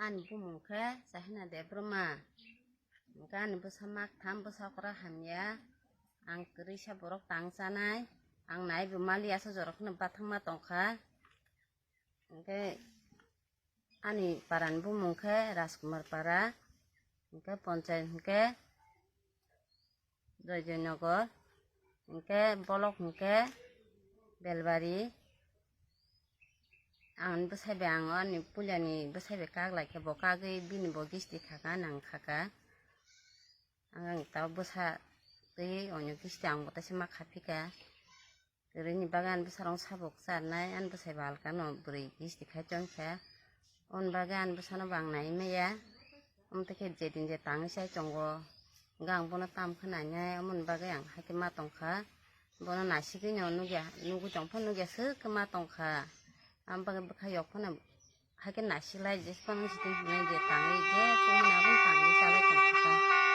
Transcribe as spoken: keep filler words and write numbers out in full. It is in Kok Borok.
Ani bumung khe Sahina Debbarma. Hwnkhe ani bwsa maktham, bwsa okra hamya. Ang kwrwisa borok tang chanai. Ang naibo maliya, sa jorok no bathangma tongkha. Hwnkhe ani parani bumung khe Rajkumar Para. Hwnkhe ponchayat hwnkhe Joyjoynagar, hwnkhe bolok hwnkhe Belbari. Ang bwsai bai, ang ani puilani bwsai bai kak lai khe, bo kagwi bini bo gisti khaka, nang khaka. Ang, ang tao bwsa twi onyo gisti ang bo taisa ma kha phika. Kwrwini bagwi ani bwsarok sabuk charnai, ani bwsai ba alkano bwrwi gisti khai chongkha. Aboni bagwi ani bwsano bo ang nai maya. Omo twi khe jedin je tangwi chai tongo, hwnkhe ang bono tam khe nainai, omoni bagwi ang haikhe ma tongkha. Bono naisigwino nukya, nugwi tongphano nukya, swk khe ma tongkha. Aboni bagwi bwkha yok phano haikhe naisilai, jesphano siting hinai je tangwi, je chumani aboni tangwi chalai tongkha.